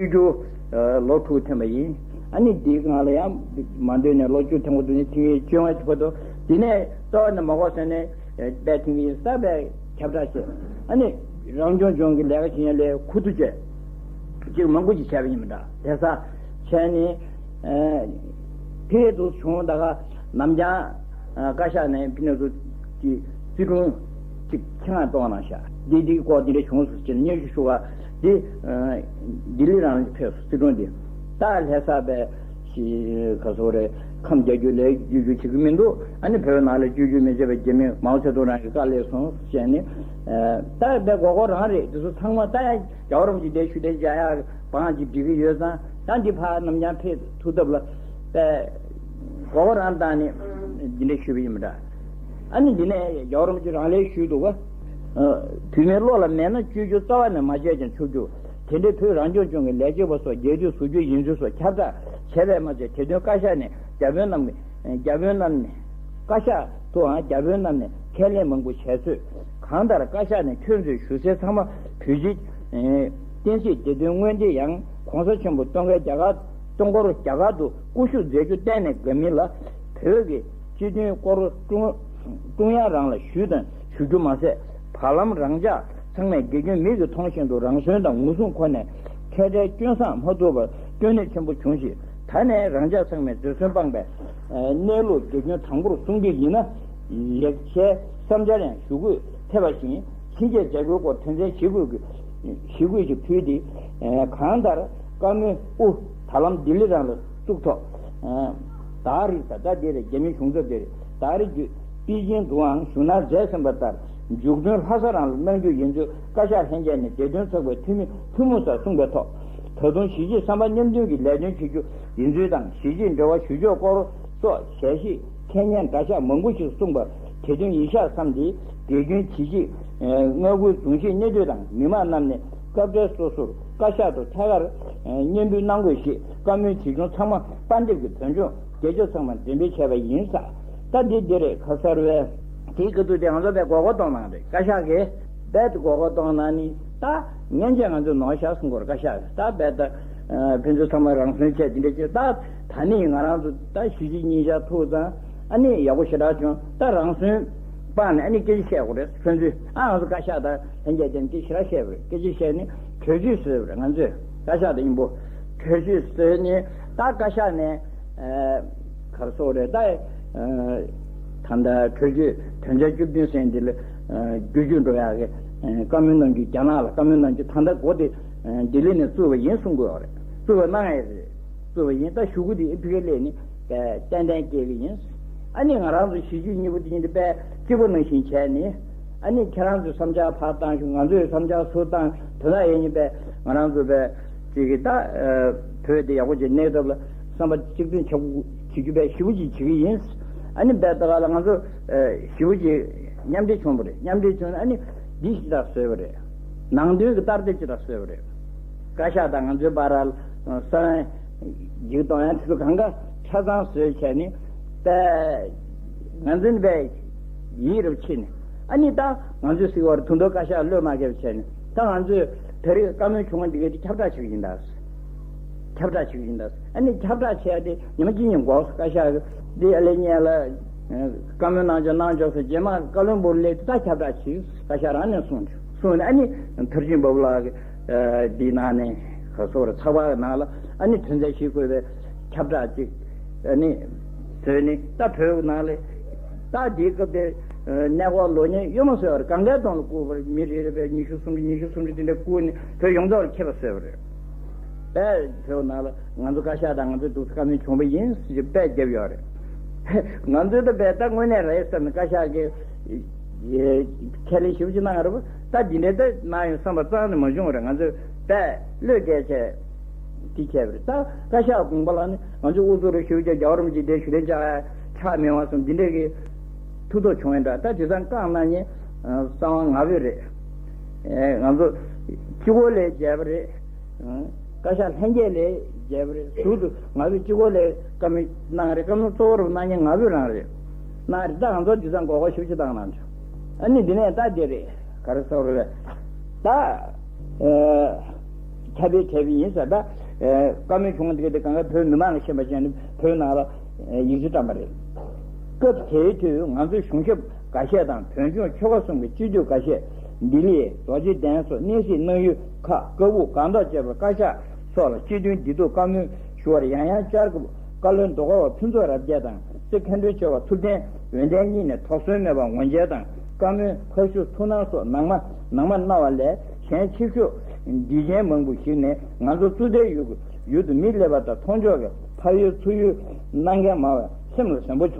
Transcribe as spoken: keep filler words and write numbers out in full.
བཅུ་དགུ་ལོ་དྲུག་ཐོན་པ་ཡིན། ཨ་ནི་འདིའི་སྒང་ལ་ཡང་མ་འདོད་ནས་ལོ་བཅུ་ཐོན་པ་དུ་ནི་ཐིང་ངེ་བཅོ་ལྔ་བར་དུ། དེ་ནས་རྩ་བ་ནས་མ་གོ་ཟེར་ནས་པའི་ཐིང་ངེ་ས་པའི་ཁྱབ་བསྒྲགས་བྱས། ཨ་ནི་རང་སྐྱོང་ལྗོངས་ཀྱི་ལས་ཀ་བྱེད་མཁན་ལས་ཁུ་བསྡུ་བྱས། ཅིག་མང་པོ་ཅིག་བྱས་པ་ཡིན་མི་འདྲ། དེ་ས་བྱས་ནས་ཕེ་དུ་བྱུང་། ད་ག་ནམ་རྒྱང་བཀའ་ཤག་ནས་ཕི་ནས་སུ་ཀྱི་རྩིས་དྲུང་ཅིག་ཆེད་མངགས་གཏོང་གནང་ཤག་འདི་འདི་སྐོར་འདི་འདྲ་བྱུང་སོང་ཟེར་ནས་སྙན་ཞུ་ཞུ་བ་འདི། ལྡི་ལི་རང་ཕེབས་སོང་། རྩིས་དྲུང་འདི་ད་ལྷ་ས་པའི་ཞི་ག་སོ་རེ་ཁམས་རྒྱ་རྒྱུ་ལས་བསྒྱུར་བསྒྱུར་བྱེད་ཀྱི་མི་འདུག་ཨ་ནི་བོད་ནང་ལ་བསྒྱུར་བསྒྱུར་མི་བྱེད་པའི་རྒྱ་མི་མའོ་ཙེ་ཏུང་རང་གི་བཀའ་ལས་སོང་ཟེར་ནས། ད་པའི་མགོ་སྐོར་རང་རེད། འདི་ཚོ་ཚང་མ་ད་ཡང་རྒྱལ་བ་རིན་པོ་ཆེ་འདིར་ཞུ་གཏན་འཇལ་ཡག་བང་ཅིག་སྒྲིག་གི་ཡོད་ཙང་། ད་འདི་ཕར་ནམ་རྒྱང་ཕེབས་ཐུབ་ཐབས་ལ་པའི་མགོ་སྐོར་རང་བཏང་ནས་འདི་འདྲ་ཞུས་པ་ཡིན་པ་འདྲ། ཨ་ནི་འདི་ནས་རྒྱལ་བ་རིན་པོ་ཆེ་རང་ལས་ཞུས་འདུག་ག་བུད་མེད་བློ་ལ་མེད་ན་བཅོས་བསྒྱུར་རྩ་བ་ནས་མ་བྱས་ཀྱང་ཆོག་རྒྱུ། དེ་འདྲའི་བོད་རང་སྐྱོང་ལྗོངས་ཀྱི་ལས་བྱེད་པ་སོགས་རྒྱལ་དུས་ཟུར་བསྒྱུར་ཡིན་ཚུལ་སོགས་ཁྱབ་བསྒྲགས་བྱས་པས་མ་ཚད། དེ་དོན་བཀའ་ཤག་ནས་བརྒྱ་དཔོན་རྣམས། བརྒྱ་དཔོན་རྣམས་ནས། བཀའ་ཤག་ཏུའང་བརྒྱ་དཔོན་རྣམས་ནས་ཁས་ལེན་མང་པོ་བྱས་ཚོད། གང་ལྟར་བཀའ་ཤག་ནས་ཁྱོད་ཚོའི་ཞུ་སའི་ཚང་མ་བོད་སྤྱི་བསྟན་སྲིད་བདེ་དོན་དངོས་འབྲེལ་ཡང་གོང་ས་ཆེན་པོ་སྟོན་ཁའི་རྒྱ་གར། སྟོན་འཁོར་རྒྱ་གར་དུ་སྐུ་བཞུགས་མཛད་རྒྱུ་གཏན་ནས་དགའ་མིན་ལ། བོད་ཀྱི་སྤྱི་དོན་སྐོར་ཀྲུང་ཀྲུང་དབྱང་རང་ལ་ཞུས་དང་ཞུ་རྒྱུ་མ་ཟད། བར་ལམ་རང་ཅག་ཚང་མས་དགེ་སྐྱོན་མིག་གིས་མཐོང་བཞིན་དུ་རང་གསོན་དང་ངོ་སྲུང་ཁོ་ནས་ཁ་བྲལ་སྐྱོན་བསགས་མ་ཐུབ་པར་སྐྱོན་གནོད་ཆེན་པོ་བྱུང་ཞིང་། ད་ནས་རང་ཅག་ཚང་མས་འཛེམ་ཟོན་སྤངས་པའི་གནས་ལུགས་དགེ་སྐྱོན་དྲང་པོར་སྲུང་གི་ཡིན་ན། ལེགས་ཆའི་བསམ་འཆར་ཡང་ཞུ་དགོས་ཐེབས་པ་བཞིན། ཕྱི་རྒྱལ་མཛད་སྒོའི་སྐོར་དོན་ཚན་ཞེ་དགུ་གི་ཞེ་དགུ་ཞིག་ཕུལ་ཏེ། གང་ལྟར་བཀའ་མོལ་དབུ་ད་ལམ་ལྡི་ལི་རང་ལ་བཙུགས་ཐོག་ད་རིགས་ད་ལྟ་དེ་རེད། རྒྱ་མིའི་གཞུང་ཚབ་དེ་རེད། ད་རིགས་ཀྱི་པེ་ཅིང་དུའང་བཞུགས་གནང་མཛད་ཟིན་པ་ལྟར་མཇུག་སྡོམ་ལྷ་ས་རང་ལ་གནང་རྒྱུ་ཡིན་ཚུལ་བཀའ་ཤག་ལྷན་རྒྱས་ནས་བདེ་དོན་ཚོགས་པའི་འཐུས་མི་ཐུན་མོང་སར་གསུངས་པའི་ཐོག་ད་དུང་གཞིས་བྱེས་བསམ་པ་མཉམ་མཐུན་གྱི་ལས་དོན་བྱེད་རྒྱུ་ཡིན་ཚུལ་དང་། གཞིས་བྱེས་འབྲེལ་བ་ཞུ་ཕྱོགས་སྐོར་སོགས་ཞལ་བཞེས་འཁྱེར་མཁན་འདྲ་ཆགས་མང་པོ་ཞིག་གསུངས་པ་དེ་དོན་ཡིན་ཤག་བསམ་སྟེ། དགེ་སྐྱོན་ཇི་ཆེ་མངའ་ཁུལ་རྫོང་གཞིས་སྣེ་སྡོད་དང་མི་མང་རྣམས་ནས་སྐབས་འཕྲལ་སོ་སོར་བཀའ་ཤག་ཏུ་ཐད་ཀར་སྙན་འབུལ་གནང་དགོས་ཞེས་བཀའ་མོལ་ཇི་བྱུང་ཚང་མ་པར་འདེབས་ཀྱིས་བོད་ལྗོངས་རྒྱལ་ཁབ་ཚང་མར་འགྲེམས་སྤེལ་བྱས་པ་ཡིན་ས། ད་འདི་འདི་རེད། ཁ་གསལ་བས་དེའི་སྐབས་དུས་དེ་ང་ཚོ་དཔེ་མགོ་སྐོར་གཏོང་གནང་རེད། བཀའ་ཤག་གིས་རྦད་དེ་མགོ་སྐོར་གཏོང་གནང་ནི། ད་སྔན་ཆད་ང་ཚོས་ནོར་ཤག་གསུང་གི་ཡོད་རེད། བཀའ་ཤག་གིས་ད་རྦད་དེ་ཕན་ཚུན་ཚང་མ་རང་སོན་བྱས་འདི་འདྲ་བྱས། ད་ད་ནི་ང་རང་ཚོ་ད་གཞིས་བྱེས་གཉིས་ཆར་ཐུག་ཙང་ཨ་ནི་ཡག་པོ་ཞེ་དྲག་བྱུང་། ད་རང་སོན་སྤངས་ནས་ཨ་ནི་སྐད་ཆ་བཤད་དགོས་རེད། ཕན་ཚུན་ཨ་ང་ཚོ་བཀའ་ཤག་དང་ལྷན་རྒྱས་དེ་ནི་སྐད་ཆ་ཞེ་དྲག་བཤད་དགོས་རེད། སྐད་ཆ་བཤད་ནི་གྲོས་ཆོད་བཟོས་པ་རེད། ང་ཚོས་བཀའ་ཤག་དང་མཉམ་པོ་གྲོས་ཆོད་བཟོས་ནས་ད་བཀའ་ཤག་ནས། ག་རེ་ཟེར་དགོས་རེད། ད་ད་ལྟ་གྲོས་ཆོད་དོན་ཚན་བཅུ་བདུན་ཟེར་འདི་ལ་བསྒྱུར་བཅོས་འགྲོ་ཡག་གི་བཀའ་མོལ་གནང་རྒྱུ། རྒྱ་ནག་ལ་བཀའ་མོལ་གནང་རྒྱུ། ད་ལྟ་འགོ་དེ་ལྡི་ལི་ནས་བཙུགས་པ་ཡིན་གསུང་དགོས་པ་རེད། བཙུགས་པ་གནང་ཡས་རེད། བཙུགས་པ་ཡིན། ད་ཞུ་སྒོ་དེ་ཨི་ཕི་ཀའི་སླེབས་ནས་ཏན་ཏན་སྐྱེལ་གི་ཡིན། ཨ་ནི་ང་རང་ཚོ་གཞིས་བྱེས་གཉིས་པོ་དེ་ཡིན་དུས་དཔེ་སྐྱིད་པོ་ནང་བཞིན་བྱས་ནས། ཨ་ནི་ཁྱེད་རང་ཚོས་བསམ་འཆར་ཕར་བཏང་ཤོག་ང་ཚོས་བསམ་འཆར་ཚུར་བཏང་། དོན་དག་ཡིན་ནི་དཔེ་ང་རང་ཚོ་དཔེ་ཅིག་གི་ད་བོད་དེ་ཡག་པོ་ཅིག་གནས་ཐབས་ལ་བསམ་པ་གཅིག་མཐུན་བྱ་དགོས་བྱེད་རྒྱུ་དཔེ་ཞེ་པོ་ཅིག་བྱེད་ཀྱི་ཡིན། ཨ་ནི་དཔེ་ད་ག་ལ་ང་ཚོ་ཞེ་པོ་ཅིག་མཉམ་འབྲེལ་བྱུང་བ་རེད། མཉམ་འབྲེལ་བྱུང་ནས་ཨ་ནི་འདི་ཞེ་དྲག་བཟོས་པ་རེད། ནང་དོན་གྱི་ལྟ་བཤལ་ཞེ་དྲག་བཟོས་པ་རེད། བཀའ་ཤག་དང་ང་ཚོའི་བར་ལ་ས་ཡིག་གཏོང་ཡང་དེ་ཚོ་གང་ག་ཆ་ཚང་བཟོས་བྱས་ནས་དཔེ་ང་ཚོ་ནི་དཔེ་ཡིད་རབ་ཆེས་ནས། ཨ་ནི་ད་ང་ཚོས་ཟེར་བ་རེད། དུང་དུང་བཀའ་ཤག་བློས་མ་བཀལ་བ་བྱས་ནས། ད་ང་ཚོས་ད་རེས་བཀའ་མོལ་བྱུང་བ་འདི་གའི་དེ་ཁྱབ་བསྒྲགས་བྱེད་ཀྱི་ཡིན་ད། ཁྱབ་བསྒྲགས་བྱེད་ཀྱི་ཡིན་ད། ཨ་ནི་ཁྱབ་བསྒྲགས་བྱས་ཏེ་ཉི་མ་གཅིག་གཉིས་འགོར་སོང་། བཀའ་ཤག་འདི་ཨ་ལེ་ཉེ་ལ་བཀའ་མོལ་གནང་ཆོག་གནང་ཆོག་ཟེར། རྗེས་མ་བཀའ་བློན་སྦུག་ལ་སླེབས་དུས་ད་ཁྱབ་བསྒྲགས་བྱས། བཀའ་ཤག་རང་ནས་གསུངས་བྱུང་། གསུངས་ནས་ཨ་ནི་མཐར་ཕྱིན་འབའ་བུ་ལགས་ཀྱིས་འདིའི་ནང་ནས་ག་རེ་ཟེར་དགོས་རེད། ཚགས་པར་གྱི་ནང་ལ་ཨ་ནི་དོན་ཚན་ཞིག་བཀོད་པའི་ཁྱབ་བསྒྲགས་ཅིག་ཨ་ནི་བཟོས་ནས། ད་བོད་ནང་ལ་ད་འདིའི་སྐབས་དེ་གནས་སྐོར་ལོ་ཉེས་གཡོལ་མ་སོང་བ་རེད། གང་གའི་གདོང་ལ་བཀུར་བར་མི་རེ་རེ་བས་ཉི་ཤུ་སུམ་ཅུ་ཉི་ཤུ་སུམ་ཅུ་དེ་འདྲ་བཀུར་ནས་བོད་ཡོངས་རྫོགས་ལ་ཁྱབ་པ་བཟོས་པ་རེད། དཔེ་བོད་ནང་ལ་ང་ཚོ་བཀའ་ཤག་དང་ང་ཚོ་འདུག་སེ་བཀའ་མོལ་བྱུང་བ་ཡིན་ཟེར་དཔེ་བརྒྱབ་ཡོད་རེད། ང་ཚོའི་ད་དཔེ་ད་དངོས་གནས་རེད་བསམ་ནས་བཀའ་ཤག་གིས་ཁས་ལེན་ཞེ་པོ་ཅིག་གནང་ཡོད་རེད་པ། ད་འདི་འདྲའི་ད་གནང་ཡོང་བསམ་པ་རྩ་ནས་མ་བྱུང་བ་རེད། ང་ཚོས་དཔེ་བློས་འགེལ་བྱས་དེ་བྱས་པ་རེད། ད་བཀའ་ཤག་དགོངས་པ་ལ་ནི་ང་ཚོ་དབུ་ཚུགས་རུ་ཞུ་རྒྱུ་རྒྱལ་བ་རིན་པོ་ཆེ་འདིར་ཞུ་གཏན་འཇགས་ཆགས་མེད་པ་སོང་འདི་འདྲའི་གི་ཐུགས་དོགས་བྱུང་བས་འདྲ། ད་དེང་སང་བཀའ་གནང་མཁན་གསང་བ་ང་ཕོད་རེད། ང་ཚོ་སྤྱི་འཁོར་ལས་བརྒྱད་པ་རེད། བཀའ་ཤག་ལྷན་རྒྱས་ལས་བརྒྱད་པ་རེད། ཟུར་དུ་ང་ཚོ་སྤྱི་འཁོར་ལས་བཀའ་མོལ་གནང་རེད། བཀའ་མོལ་གཙོ་བོ་རུ་གནང་མཁན་ང་ཕོད་རང་རེད། གནང་རེད། ད་ང་ཚོ་དེང་སང་མགོ་སྐོར་ཞེ་པོ་ཅིག་བཏང་གནང་བྱུང་། ཨ་ནི་འདི་ནས་ད་འདི་རེད། ག་རེ་ཟེར་དགོས་རེད། ད། ཁྱབ་སྤེལ་བྱས་པ་ཡིན་ཟེར། ད་བཀའ་མོལ་བྱུང་བ་འདི་ག་དེ་གང་ག་བོད་མི་མང་ལ་ཤེས་པ་བྱས་ནས་བོད་ནང་ལ་ཡིག་ཆ་བཀྲམ་པ་རེད། སྐབས་དེའི་དུས་ང་ཚོའི་གཞུང་ཞབས་འགའ་ཤས་དང་བོད་ལྗོངས་ཆོལ་ཁ་གསུམ་གྱི་སྤྱི་འཐུས་འགའ་ཤས་ལྡི་ལི་རྡོ་རྗེ་གདན་སོགས་གནས་གཟིགས་གནང་ཡུལ་ཁག་ཀ་སྦུག་སྒང་ཏོག་བཅས་པར་བཀའ་ཤག་སོགས་ལ་སྤྱི་མཐུན་བདེ་སྡུག་བཀའ་མོལ་ཞུ་བར་ཡང་ཡང་བཅར་སྐབས། བཀའ་བློན་རྡོ་དཀར་བ་ཕུན་ཚོགས་རབ་རྒྱས་དང་སྲིད་མཁན་སྤྲུལ་ཆེ་བ་ཐུབ་བསྟན་འོད་ལྡན་གཉིས་ནས་དོགས་ཟོན་མེད་པར་ངོ་མཇལ་དང་བཀའ་མོལ་ཕར་ཞུ་ཐུགས་སྣང་སོགས་ནང་མ་ནང་མ་གནང་བ་ལས་གཞན་ཕྱི་ཕྱོགས་བདེ་ཆེན་མང་པོ་ཞིག་ནས་ང་ཚོ་གཙུག་སྡེའི་ཡུལ་ཡུལ་དུ་མི་སླེབས་པ་དང་མཐོང་ཕྱོགས་ཀྱི་ཕ་ཡུལ་ཚུར་ཡུལ་གནང་མཁན་མང་བས་སེམས་ལ་གཟན་པོ་བྱུང་